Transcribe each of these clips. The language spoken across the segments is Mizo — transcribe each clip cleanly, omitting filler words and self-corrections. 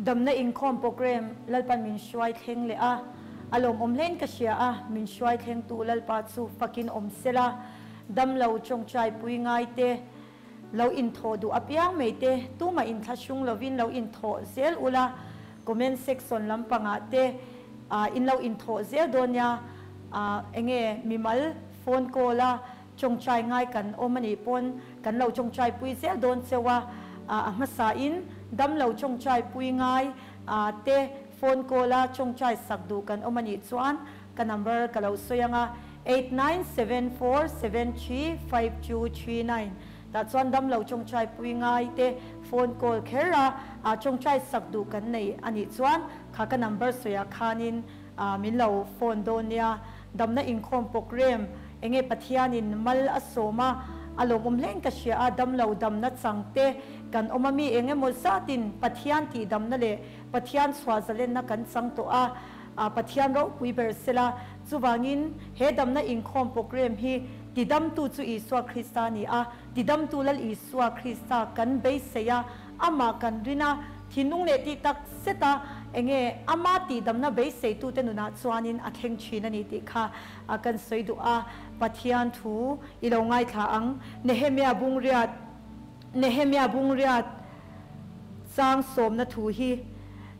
Damna inkhawm program Lalpan min hruai thleng leh a, a lawmawm hlein ka hria a, min hruai thlengtu Lalpa chu fakin awm sela, damlo tawngtai pui ngai te, lo inthawh duh apiang mai te, tumah inthlahrung lovin lo inthawh zel ula, comment section lampangah te in lo inthawh zel dawn nia, enge mimal phone call a tawngtai ngai kan awm anih pawn kan lo tawngtai pui zel dawn cheu a, a hmasa in damlo tawngtai pui ngai te phone call a tawngtai sak duh kan awm anih chuan ka number ka lo sawi ang a, 8974735239 tah chuan damlo tawngtai pui ngai te phone call kher a tawngtai sak duh kan nei anih chuan kha ka number sawi ah khanin min lo phone dawn nia. Damna inkhawm program enge Pathianin mal a sawm a, a lawmawm hlein ka hria a, damlo damna chang te kan awm a, mi eng emaw zatin Pathian tih damna leh Pathian chhuah zalenna kan chang tawh a, Pathian ropui ber sela. Chuvangin he damna inkhawm program hi tidamtu chu Isua Krista a ni a, tidamtu Lal Isua Krista kan beisei a, Amah kan rin a, thinlung leh tih tak zet a, enge ama tihdamna beiseitute nunah chuanin a thleng thin a ni tih kha kan sawi duh a, Pathian thu i lo ngaithla ang. Nehemia Bungriat Nehemia Bungriat chang sawmna thu hi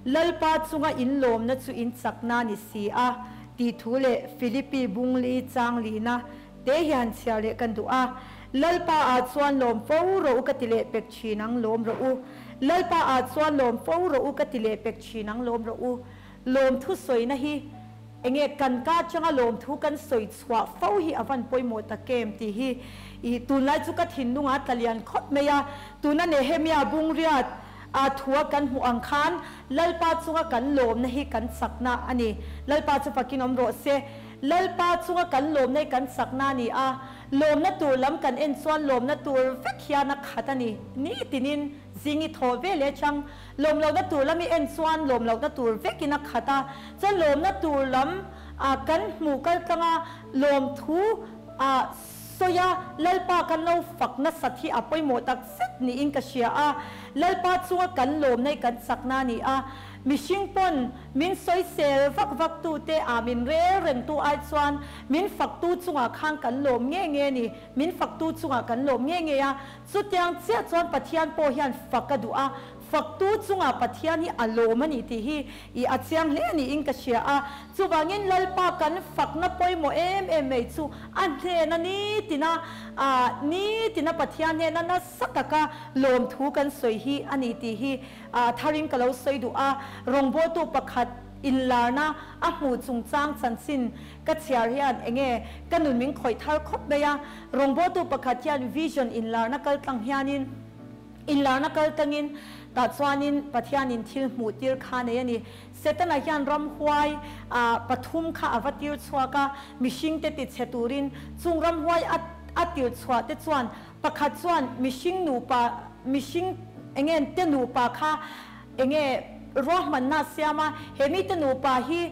Lalpa chunga inlawmna chu in chakna ni si a tih thu leh Philippi Bungli chang lihna Te hian chhiar leh kan duh a, Lalpa ah chuan lawm fo rawh u ka ti leh pek thin ang lawm rawh u. Lalpa ah chuan lawm fo rawh u ka ti leh pek thin ang lawm rawh u. Lawmthu sawina hi enge kan ka atanga lawmthu kan sawi chhuah fo hi a van pawimawh tak em tih hi i tunlai chu ka thinlung ah tla lian khawp mai a. Tuna Nehemia Bungriat ah thua kan hmuh ang khan Lalpa chunga kan lawmna hi kan chakna a ni. Lalpa chu fakin awm rawh se. Lalpa chunga kan lawmna hi kan chakna a ni a, lawmna tur lam kan en chuan lawmna tur vek hian a khat a ni. Nitinin zing i thawh ve leh chang, lawm lohna tur lam i en chuan lawm lohna tur vekin a khat a, chuan lawmna tur lam kan hmuh kal tlanga lawmthu sawi a, Lalpa kan lo fak nasat hi a pawimawh tak zet niin ka hria a, Lalpa chunga kan lawmna hi kan chakna a ni a. Mihring pawn min sawisel vak vak tu te ah min rel reng tu ai chuan min fak tu chungah khan kan lawm nge nge ni, min fak tu chungah kan lawm nge nge a, chutiang chiah chuan Pathian pawh hian fak a duh a, fak tu chungah Pathian hi a lawm a ni tih hi i a chiang hle a niin ka hria a, chuvangin Lalpa kan fakna pawimawh em em mai chu a hnena nitina ah nitina Pathian hnena nasa taka lawmthu kan sawi hi a ni tih hi A tharin ka lo sawi duh a, rawngbawltu pakhat inlarna a hmuh chungchang chanchin ka chhiar hian enge ka nun min khawih thar khawp mai a, rawngbawltu pakhat hian vision inlarna kal tlang hianin inlarna kal tangin tah chuanin Pathianin thil hmuh tir kha nei a ni. Setana hian ramhuai pathum kha a va tir chhuak a, mihringte tichhe turin chung ramhuai a tir chhuah te chuan Pakhat chuan mihring nupa, mihring enge te nupa kha enge ruahmanna a siam a, he mite nupa hi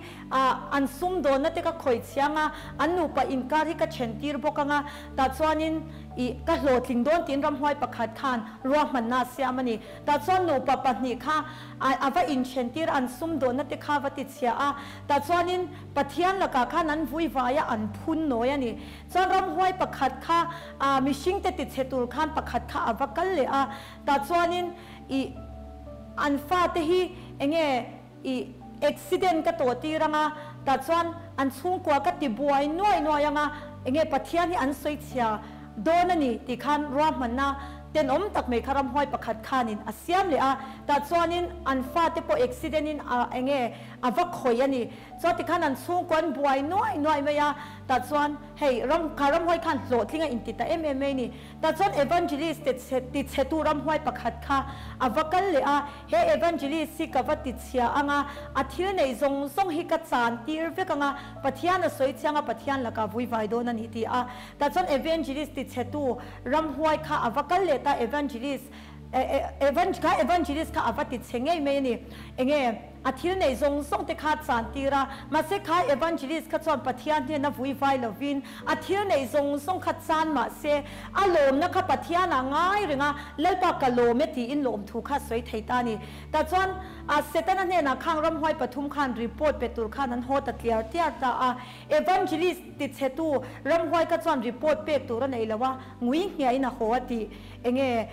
an sumdawnna te ka khawih chiang a, an nupa inkar hi ka then tir bawk ang a, tah chuanin ih ka hlawhtling dawn tiin ramhuai pakhat khan ruahmanna a siam a ni. Tah chuan nupa pahnih kha a va inthen tir a, an sumdawnna te kha a va tichhia a, tah chuanin Pathian lakah khan an vui vai a, an phun nawi a ni. Chuan ramhuai pakhat kha ah mihringte tichhe tur khan pakhat kha a va kal leh a, tah chuanin ih an fate hi enge ih accident ka tawh tir anga, tah chuan an chhungkua ka ti buai nuai nuai anga, enge Pathian hi an sawi chhia dawn a ni tih khan ruahmanna tenawm tak mai kha ramhuai pakhat khanin a siam leh a, tah chuanin an fate pawh accident in a enge a va khawih a ni. Chuan tikhan an chhungkaw an buai nuai nuai mai a, tah chuan hei ram kha ramhuai khan hlawhtling a inti ta em em mai a ni. Tah chuan Evangelist te chhe ti chhetu ramhuai pakhat kha a va kal leh a, he Evangelist hi ka va ti chhia ang a, a thil neih zawng zawng hi ka chan tir vek ang a, Pathian a sawi chiang a, Pathian lakah vui vai dawn a ni ti a. Tah chuan Evangelist ti chhetu ramhuai kha a va kal leh ta, Evangelist kha Evangelist kha a va ti chhe ngei mai a ni. Enge? A thil nei zawng zawng te kha chan tir a, mahse kha evangelist kha chuan Pathian hnena vui vai lovin a thil neih zawng zawng kha chan mahse a lawmna kha Pathian ah ngai reng a, Lalpa ka lawm e tiin lawmthu kha a sawi thei ta a ni. Tah chuan a Setana hnenah khang ramhuai pathum khan report pe tur khan an haw ta tliar tliar ta a, evangelist tichhetu ramhuai kha chuan report pek tur a nei lo a, ngui hniahin a haw a tih enge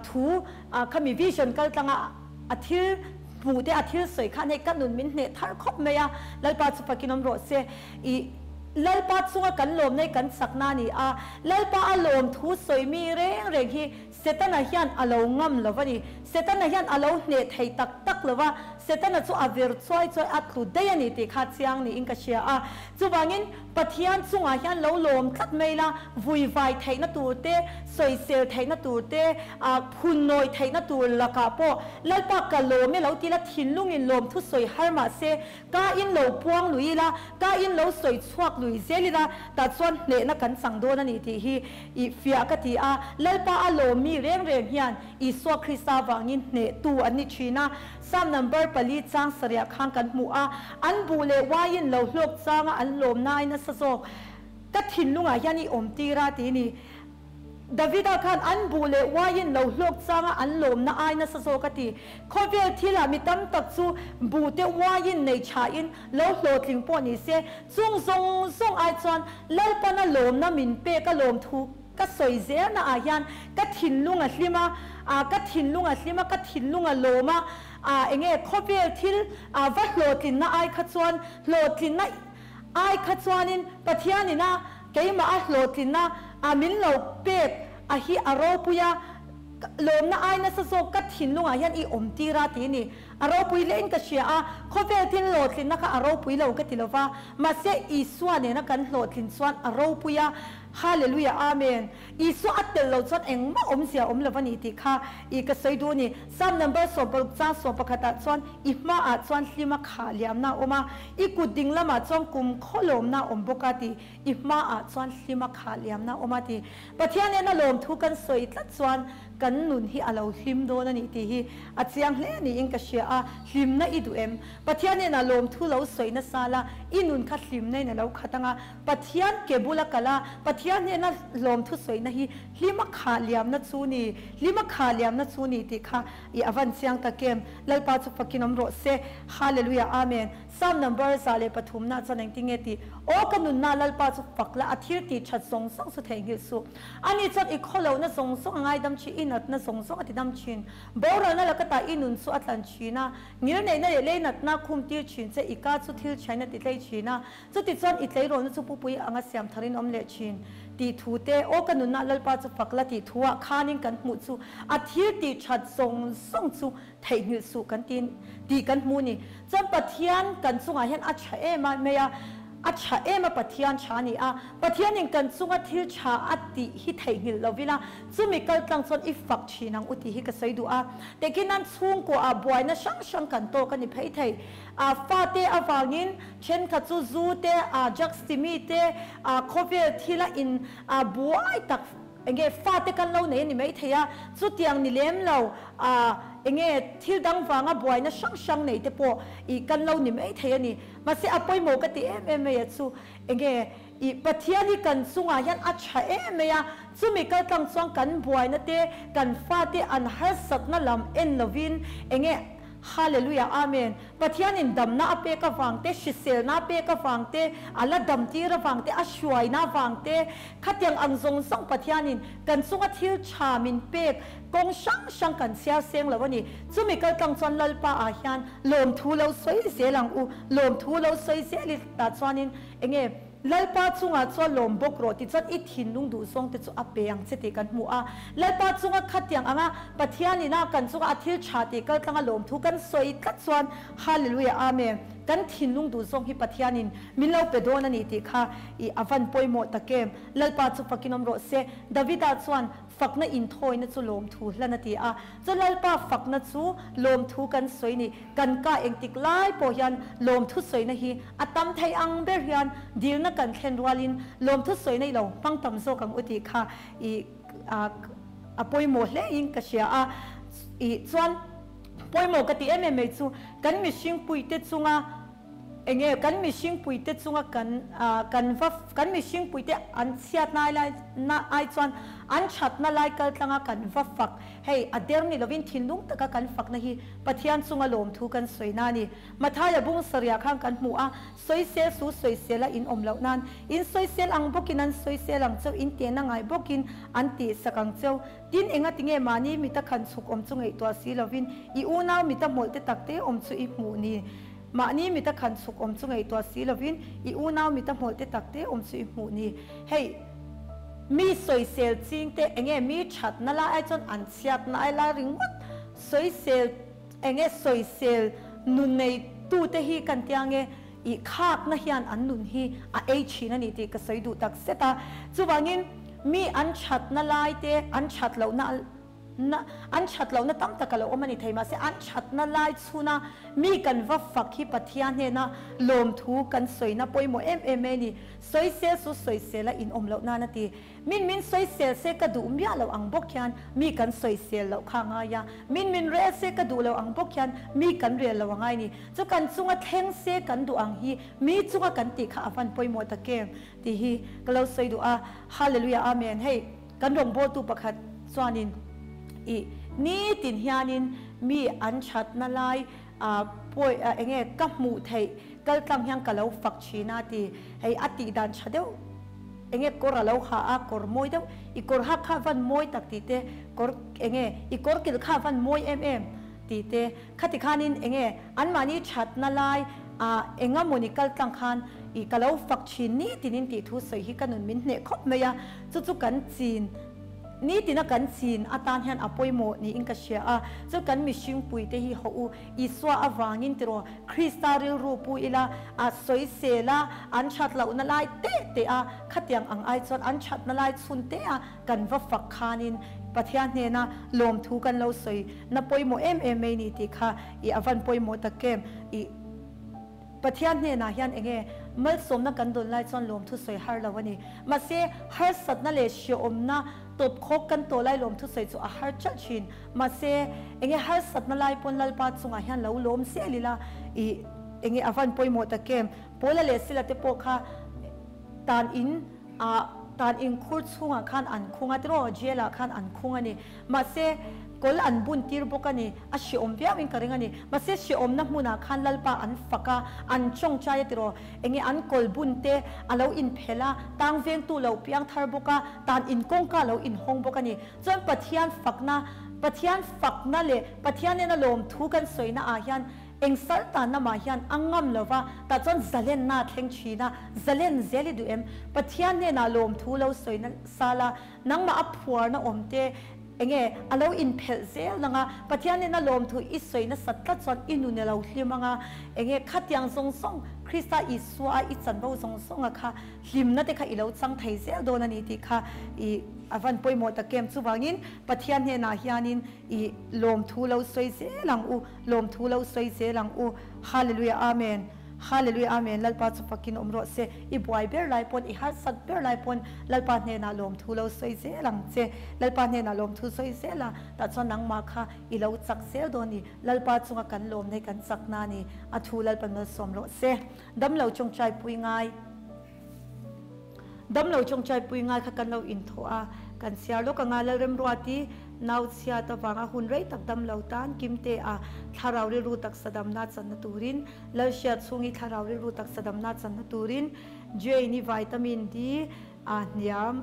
thu khami vision kaltlanga a thil hmuh te a thil sawi khan hei ka nun min hneh thar khawp mai a, Lalpa chu fakin awm rawh se. I Lalpa chunga kan lawmna hi kan chakna a ni a, Lalpa a lawm thu sawi mi reng reng hi Setana hian a lo ngam lo a ni. Setana hian a lo hneh thei tak tak lo a, Setana chu a vir chuai chuai a tlu daih a ni tih kha chiang niin ka hria a. Chuvangin Pathian chungah hian lo lawm tlat mai la, vui vai theihna tur te, sawisel theihna tur te, phun nawi theihna tur lakah pawh Lalpa ka lawm e lo ti la, thinlungin lawm thu sawi har mah se, ka in lo puang lui ila, ka in lo sawi chhuak lui zel ila, tah chuan hnehna kan chang dawn a ni tih hi i fiah ka ti a. Lalpa a lawm mi reng reng hian Isua Krista vangin hnehtu an ni thin a. Psalm number pali chang sarih khan kan hmu a, an buh leh uaiin lo hlawk changa an lawmnain a sa zawk. Ka thinlungah hian i awm tir a ti ni. Davida khan an buh leh uaiin lo hlawk changa an lawmna ai nasa zawk a ti. Khawvel thilah mi tam tak chu buh te uaiin nei thain lo hlawhtling pawh ni se, chung zawng zawng ai chuan Lalpana lawmna min pek a lawm thu Ka sawi zelna ah hian ka thinlung a hlim a, ah ka thinlung a hlim a, ka thinlung a lawm a, ah enge khawvel thil ah va hlawhtlinna ai kha chuan hlawhtlinna ai kha chuanin Pathianin a keimah a hlawhtlinna ah min lo pek a hi a ropui a, lawmna ai nasa zawk ka thinlungah hian i awm tir a ti ni. A ropui hle in ka hria a, khawvel thil hlawhtlinna kha a ropui lo ka ti lova, mahse Isua nena kan hlawhtlin chuan a ropui a, Hallelujah Amen. Isua a tel lo chuan engmah awmzia awm lo a ni tih kha i ka sawi duh a ni. Psalm number 16 chang 11 ah chuan i hma ah chuan hlima khah liamna a awm a, i kut ding lamah chuan kum khawlawmna a awm bawk a ti. I hma ah chuan hlima khah liamna a awm a ti. Pathian nena lawmthu kan sawi tlat chuan kan nun hi a lo hlim dawn a ni tih hi a chiang hle niin ka hria a, hlimna i duh em? Pathian nena lawmthu lo sawi nasa la, i nun kha hlimna in a lo khat ang a, Pathian ke bula kal a, Pathian hnena hlawm thusawina hi hlima khah liamna chu ni, hlima khah liamna chu ni tih kha i a van chiang tak em? Lalpa chu fakin awm rawh se. Hallelujah Amen. Psalm number 103 na chuan engtin nge tih? Aw ka nunna Lalpa chu fak la, a thil tih that zawng zawng chu theihnghilh suh. Ani chuan i khawlohna zawng zawng a ngaidam thin, i natna zawng zawng a tidam thin. Boralna lakatah i nun chu a tlan thin a, ngilneihna leh leinatna khum tir thin che, i ka chu thil chhain a ti tlei thin a, Chutichuan i tleirawlna chu pupui anga siam tharin awm leh thin tih thu te, Aw ka nunna Lalpa chu fak la tih thu ah khanin kan hmuh chu a thil tih that zawng zawng chu theihnghilh suh kan ti tih kan hmu ni. Chuan Pathian kan chungah hian a tha em a mai a, a tha em a Pathian tha a ni a, Pathianin kan chunga thil tha a tih hi theihnghilh lovin a, chumi kaltlang chuan i fak thin ang u tih hi ka sawi duh a. Tehkhin nan chhungkua ah buaina hrang hrang kan tawk a ni phei thei. A fate avangin thenkhat chu zu te, a drugs timi te, a khawvel thila in a buai tak enge fate kan lo nei a ni maithei a, chutiang ni lem lo a enge thil dang vanga buaina hrang hrang nei te pawh i kan lo ni maithei a ni. Mahse a pawimawh ka ti em em mai a chu enge i Pathian hi kan chungah hian a tha em mai a, chumi kaltlang chuan kan buaina te, kan fate an harsatna lam en lovin enge Hallelujah Amen. Pathianin damna a pek avang te, hriselna a pek avang te, a la dam tir avang te, a hruaina avang te, khatiang ang zawng zawng Pathianin kan chunga thil tha min pek kawng hrang hrang kan chhiar seng lo a ni. Chumi kaltlang chuan Lalpa ah hian lawmthu lo sawi zel ang u, lawmthu lo sawi zel i tah chuanin enge Lalpa chungah chuan lawm bawk rawh tih chuan i thinlung duh zawng te chu a pe ang che tih kan hmu a. Lalpa chunga khatiang anga Pathian ina kan chunga a thil tha tih kaltlanga lawmthu kan sawi tlat chuan Hallelujah Amen kan thinlung duh zawng hi Pathianin min lo pe dawn a ni tih kha i a van pawimawh tak em. Lalpa chu fakin awm rawh se. Davida chuan Fakna inthawina chu lawmthu hlan a ti a, chu Lalpa fakna chu lawmthu kan sawi ni. Kan ka engtik lai pawh hian lawmthu sawina hi a tam thei ang ber hian dilna kan thlen rualin lawmthu sawina i lo hmang tam zawk ang u tih kha i a pawimawh hle in ka hria a. I chuan. Pawimawh ka ti em em mai chu kan mihring puite chunga enge kan mihring puite chunga kan kan va kan mihring puite an chhiatna lai na ai chuan an thatna lai kal tlanga kan va fak hei a der ni lovin thinlung taka kan fakna hi Pathian chunga lawmthu kan sawina a ni. Mathaia bung sarih khan kan hmu a, Sawisel su sawisel a in awm loh nan in sawisel ang bawkin an sawisel ang cheu, in tehna ngai bawkin an tihsak ang cheu. Tin, engatinge mahni mita khan chhuk awm chu ngaihtuah si lovin i unau mita hmawlhte takte awm chu i hmuh ni? Mahni mita khan chhuk awm chu ngaihtuah si lovin i unau mita hmawlhte takte awm chu i hmuh ni? Hei, mi sawisel chingte enge mi thatna lai ai chuan an chhiatna ai lai ringawt sawisel Enge sawisel nun nei tute hi kan tia nge i khakna hian an nun hi a ei thin a ni tih ka sawi duh tak zet a. Chuvangin mi an thatna lai te, an that lohna na an that lohna tam tak a lo awm a ni thei mahse an thatna lai chhuna mi kan va fak hi Pathian hnena lawmthu kan sawina pawimawh em em mai a ni. Sawisel chu sawisel a inawm loh nan a ti. Min min sawisel se ka duh miah lo ang bawk hian mi kan sawisel loh kha a ngai a, min min rel se ka duh lo ang bawk hian mi kan rel lo a ngai ni. Chu kan chunga thleng se kan duh ang hi mi chunga kan tih kha a van pawimawh tak em tih hi ka lo sawi duh a. Hallelujah Amen. Hei kan rawngbawltu pakhat chuanin ih nitin hianin mi an thatna lai a pawi enge ka hmuh theih kaltlang hian ka lo fak thin a ti. Hei a tih dan tha deuh. Enge kawr a lo ha a, kawr mawi deuh, i kawr hak kha van mawi tak tih te, kawr enge i kawr kilh kha van mawi em em tih te, khati khanin enge anmahni thatna lai ah enga mawni kal tlang khan i ka lo fak thin nitinin tih thu sawi hi ka nun min hneh khawp mai a, chu chu kan chin nitina kan chin atan hian a pawimawh niin ka hria a, chu kan mihring puite hi hawh u Isua avangin tiraw Krista rilru pu ila a sawisel a, an that lohna lai teh teh a, khatiang ang ai chuan an thatna lai chhun teh a kan va fak khanin Pathian hnena lawmthu kan lo sawi na pawimawh em em mai ni tih kha i a van pawimawh tak em. I Pathian hnenah hian enge malsawmna kan dawn lai chuan lawmthu sawi har lo a ni. Mahse harsatna leh hreawmna tawpkhawk kan tawh lai lawmthu sawi chu a har chalh thin. Mahse, enge harsatna lai pawn Lalpa chungah hian lo lawm zel ila, i enge a van pawimawh tak em? Paula leh Sila te pawh kha tan in ah tan in khur chhungah khan an khung a tiraw, jail ah khan an khung a ni. Mahse, kawl an bun tir bawk a ni, a hreawm viau in ka ring a ni. Mahse, hreawmna hmunah khan Lalpa an fak a, an tawngtai a tiraw, enge an kawl bun te a lo inphelh a, tang vengtu lo piang thar bawk a, tan in kawngka lo inhawng bawk a ni. Chuan Pathian fakna, Pathian fakna leh Pathian nena lawmthu kan sawina ah hian eng sal tanna mah hian a ngam lo va, tah chuan zalenna a thleng thin a, zalen zel i duh em? Pathian hnenah lawmthu lo sawina sala nangmah a phuarna awm te enge a lo inphelh zel nang a, Pathian nena lawmthu i sawi nasat tlat chuan i nun a lo hlim ang a, enge khatiang zawng zawng Krista Isua a i chanvo zawng zawnga kha Hlimna te kha i lo chang thei zel dawn a ni tih kha i a van pawimawh tak em. Chuvangin Pathian hnenah hianin i lawmthu lo sawi zel ang u, lawmthu lo sawi zel ang u. Hallelujah Amen. Hallelujah Amen Lalpa chu fakin awm rawh se. I buai ber lai pawn, i harsat ber lai pawn Lalpa hnenah lawmthu lo sawi zel ang che. Lalpa hnenah lawmthu sawi zel a, tah chuan nangmah kha i lo chak zel dawn a ni. Lalpa chunga kan lawmna hi kan chakna a ni. A thu Lalpan malsawm rawh se. Damlo tawngtai pui ngai Damlo tawngtai pui ngai kha kan lo inthawh a, kan chhiar lawk anga Lalremruati nau chhiat avanga hun rei tak damlo tan Kimte a thlarau rilru taksa damna channa turin Lalhriat chhungi thlarau rilru taksa damna channa turin Jane-i vitamin D a hniam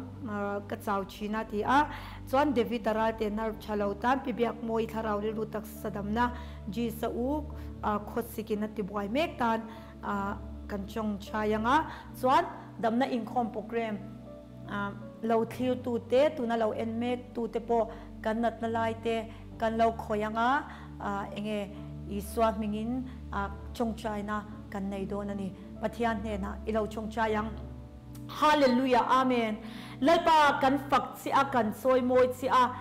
ka chau thin a ti a, chuan David a ralte nerve tha lo tan pi biak mawi thlarau rilru taksa damna Jisa u khawsik in a ti buai mek tan kan chawng chai ang a, chuan damna inkhawm program lo thlir tu te tuna lo en mek tu te pawh kan natna lai te kan lo khawi ang a, enge Isua hmingin chawngchaina kan nei dawn a ni, Pathian hnenah i lo chawngchai ang. Hallelujah Amen Lalpa kan fak che a kan chawi mawi che a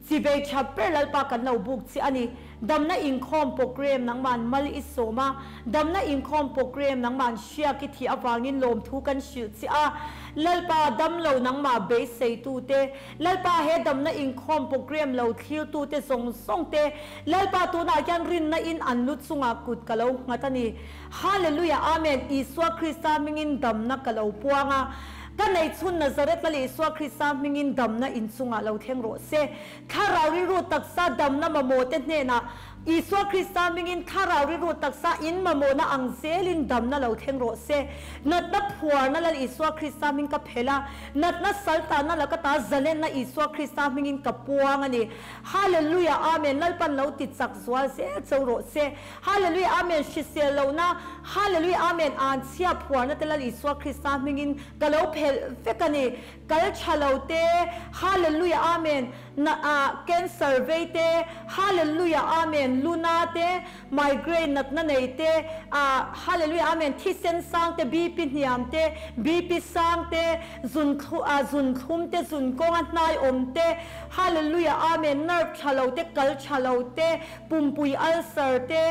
Chibei tha ber Lalpa kan lo buk che a ni. Damna inkhawm program nangman mal i sawm a, damna inkhawm program nangman hriak i thih avangin lawmthu kan hrilh che a. Lalpa damlo nangmah beiseitute, Lalpa he damna inkhawm program lo thlirtute zawng zawng te, Lalpa tunah hian rinna in an lu chungah kut ka lo nghat a ni. Hallelujah Amen Isua Krista hmingin damna ka lo puang a, ka nei chhun Nazareth Lal Isua Krista hmingin damna inchungah lo thleng rawh se. Thlarau rilru taksa damna mamawh te hnenah Isua Krista hmingin thlarau rilru taksa in mamawhna ang zelin damna lo thleng rawh se. Natna phuarna Lal Isua Krista hming ka phelh a, natna saltahna laka ta zalenna Isua Krista hmingin ka puang a ni. Hallelujah Amen Lalpan lo ti chak zual zel cheu rawh se. Hallelujah Amen hrisel lohna Hallelujah Amen an chhia phuarna te Lal Isua Krista hmingin ka lo phelh vek a ni. Kal tha lo te, Hallelujah Amen, na ah cancer vei te, Hallelujah Amen, luna te, migraine natna nei te, ah Hallelujah Amen, thisen sang te, BP hniam te, BP sang te, zun thlu ah zun thlum te, zun kawnga hnai awm te, Hallelujah Amen, nerve tha lo te, kal tha lo te, pumpui ulcer te,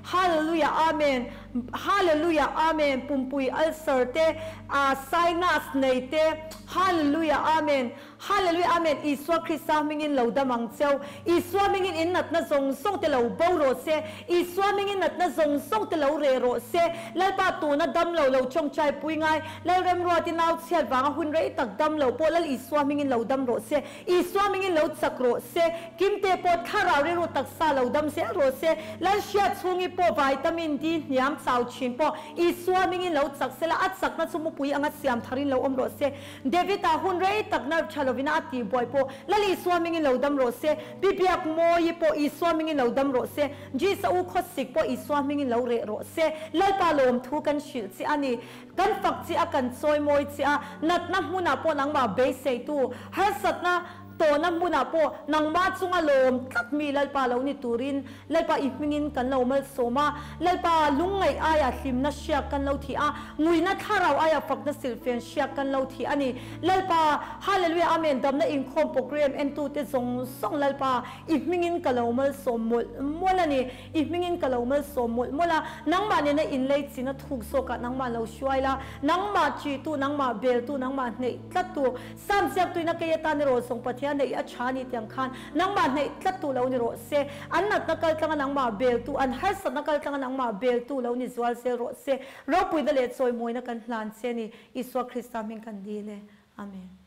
Hallelujah Amen Hallelujah Amen Pumpui ulcer te ah sinus nei te Hallelujah Amen Hallelujah Amen Isua Krista hmingin lo dam ang cheu Isua hmingin in natna zawng zawng te lo bo rawh se Isua hmingin natna zawng zawng te lo reh rawh se Lalpa tuna dam lo lo tawngtai pui ngai Lalremruati nau chhiat vanga hun rei tak dam lo pawh Lal Isua hmingin lo dam rawh se Isua mingin lo chak rawh se, Kimte pawh thlarau rilru taksa lo dam zel rawh se, Lalhriat chhungi pawh vitamin D hniam chau thin pawh Isua mingin lo chak sela, a chakna chu mupui anga siam tharin lo awm rawh se. David-a hun rei tak nerve tha lovina a tih buai pawh Lal Isua mingin lo dam rawh se, Pi Biak Mawi pawh Isua mingin lo dam rawh se, Jisa u khawsik pawh Isua mingin lo reh rawh se, Lalpa lawmthu kan hrilh che a ni. Kan fak che a, kan chawi mawi che a, natna hmunah pawh nangmah beiseitu, harsatna tawhna hmunah pawh nangmah chunga lawm tlat mi Lalpa lo ni turin Lalpa i hmingin kan lo malsawm a, Lalpa lungngaih aia hlimna hriak kan lo thih a, nguina thlarau aia fakna silhfen hriak kan lo thih a ni. Lalpa, Hallelujah Amen damna inkhawm program entute zawng zawng Lalpa i hmingin ka lo malsawm mawlh mawlh a ni. I hmingin ka lo malsawm mawlh mawlh a, nangmah nena inlei chin a thuk zawkah nangmah lo hruai la, nangmah ṭihtu, nangmah beltu, nangmah hneih tlattu, Sam ziaktuina kei atan erawh zawng Pathian neih a ṭha a ni tiang khan nangmah hneih tlattu lo ni rawh se, an natna kaltlanga nangmah beltu, an harsatna kaltlanga nangmah beltu lo ni zual zel rawh se, ropuina leh chawimawina kan hlan che a ni, Isua Krista hming kan dil e. Amen.